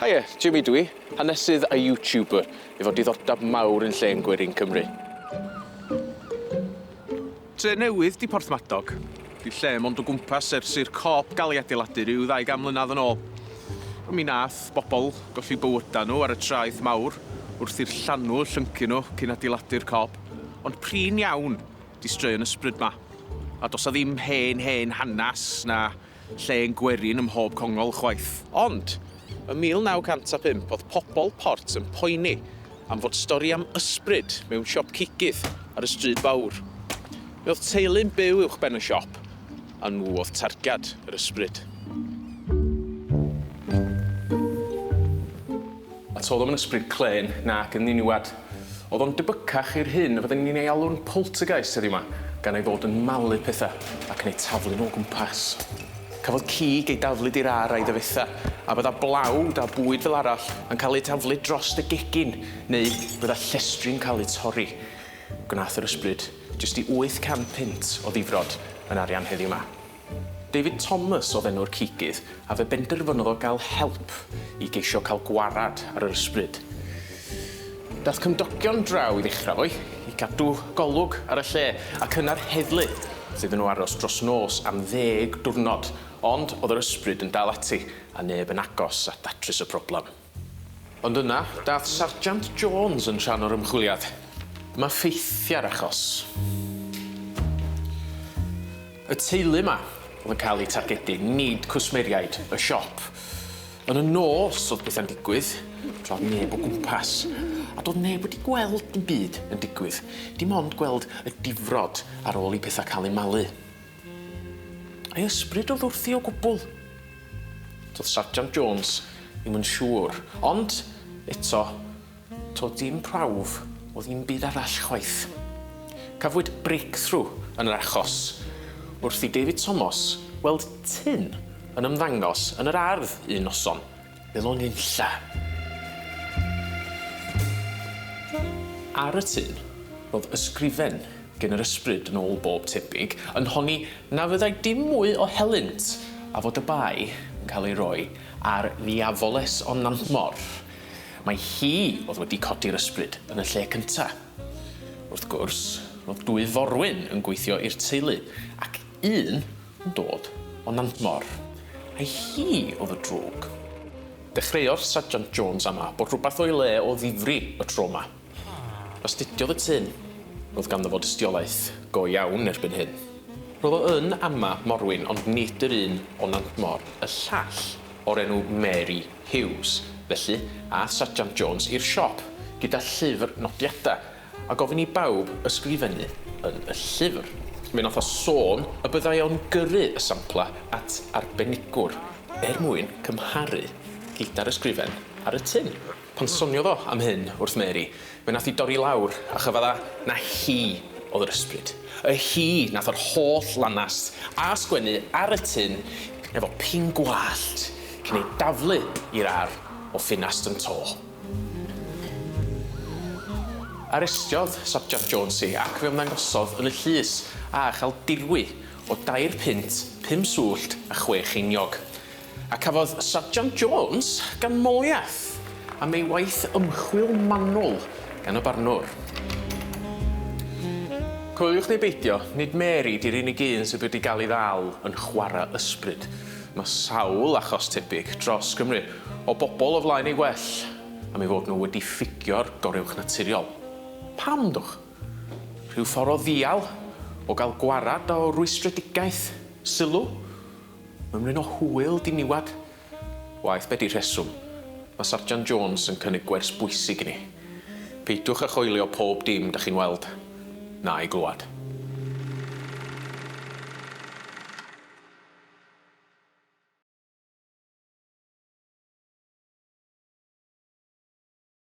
Haia, Jimmy dw i, hanesydd a YouTuber efo diddordab mawr yn llên gwerin Cymru. Tre newydd 'di Porthmadog. 'Di'r lle mond o gwmpas ers i'r Coop gael ei adeiladu ryw 200 mlynedd yn ôl. Ond mi nath bobl golli bywyda nhw ar y traeth mawr wrth i'r llanw llyncu nhw cyn adeiladu'r Coop. Ond prin iawn 'di straeon ysbryd 'ma. A does 'na ddim hen hen hanes na llên gwerin ym mhob congol chwaith. Ond, ym 1905 oedd pobl Port yn poeni am fod stori am ysbryd mewn siop cigydd ar y stryd fawr. Mi oedd teulu'n byw uwchben y siop, a nhw oedd targed yr ysbryd. A to'dd o'm yn ysbryd clên nac yn ddiniwad. O'dd o'n debycach i'r hyn y fydden ni'n ei alw'n poltergeist heddiw 'ma, gan ei fod yn malu petha ac yn eu taflu nhw o gwmpas. Cafodd cig ei daflud i'r ar a'i ddyfetha, a bydda blawd a bwyd fel arall yn cael eu taflu drost y gegin, neu bydda llestri'n cael eu torri. Gwnaeth yr ysbryd jyst i 800 punt o ddifrod yn arian heddiw 'ma. David Thomas oedd enw'r cigydd, a fe benderfynodd o gael help i geisio cael gwarad ar yr ysbryd. Daeth cymdogion draw i ddechrau fo, i gadw golwg ar y lle, ac yna'r heddlu, wrth iddyn nhw aros dros nos am ddeg diwrnod, ond oedd yr ysbryd yn dal ati, a neb yn agos at ddatrys y broblem. Ond yna, daeth Sarjant Jones yn rhan o'r ymchwiliad. Dyma ffeithiau'r achos. Y teulu 'ma oedd yn cael eu targedu, nid cwsmeriaid y siop. Yn y nos oedd pethau'n digwydd, tra oedd neb o gwmpas. A doedd neb wedi gweld dim byd yn digwydd, dim ond gweld y difrod ar ôl i pethau cael eu malu. Ai ysbryd oedd wrthi o gwbl? Doedd Sarjant Jones ddim yn siŵr, ond, eto, toedd dim prawf o ddim byd arall chwaith. Cafwyd breakthrough yn yr achos wrth i David Tomos weld tun yn ymddangos yn yr ardd un noson, fel o nunlla. Ar y tun, roedd ysgrifen gan yr ysbryd yn ôl bob tebyg, yn honni na fyddai dim mwy o helynt a fod y bai yn cael ei roi ar ddiafoles o Nantmor. Mai hi oedd wedi codi'r ysbryd yn y lle cynta. Wrth gwrs, roedd dwy forwyn yn gweithio i'r teulu, ac un yn dod o Nantmor. Ai hi oedd y drwg? Dechreuodd Sarjant Jones ama bod rhywbeth o'i le o ddifri y tro 'ma. Astudiodd y tun. Roedd ganddo fo dystiolaeth go iawn erbyn hyn. Roedd o yn ama morwyn ond nid yr un o Nantmor, y llall o'r enw Mary Hughes. Felly, aeth Sarjant Jones i'r siop gyda llyfr nodiadau a gofyn i bawb ysgrifennu yn y llyfr. Mi nath o sôn y byddai o'n gyrru y samplau at arbenigwr er mwyn cymharu gyda'r ysgrifen ar y tun. Pan soniodd o am hyn wrth Mary, fe nath hi dorri lawr a chyfadda na hi o'dd yr ysbryd. Y hi nath yr holl lanast a sgwennu ar y tun efo pin gwallt cyn ei daflu i'r ar o ffenast yn to. Arestiodd Sarjant Jones hi ac fe ymddangosodd yn y llys a chael dirwy o dair punt, pum swllt a chwe cheiniog. A cafodd Sarjant Jones ganmoliaeth am ei waith ymchwil manwl gan y barnwr. Coeliwch neu beidio, nid Mary 'di'r unig un sydd wedi gael ei ddal yn chwarae ysbryd. Mae sawl achos tebyg dros Gymru o bobl o flaen eu gwell am eu fod nhw wedi ffugio'r goruwchnaturiol. Pam, dwch? Rhyw ffordd o ddial? O gael gwarad o rwystredigaeth? Sylw? Mymryn o hwyl diniwad. Waeth be 'di rheswm, mae Sarjant Jones yn cynnig gwers bwysig i ni. Peidiwch â choelio pob dim 'dach chi'n weld, na'i glwad.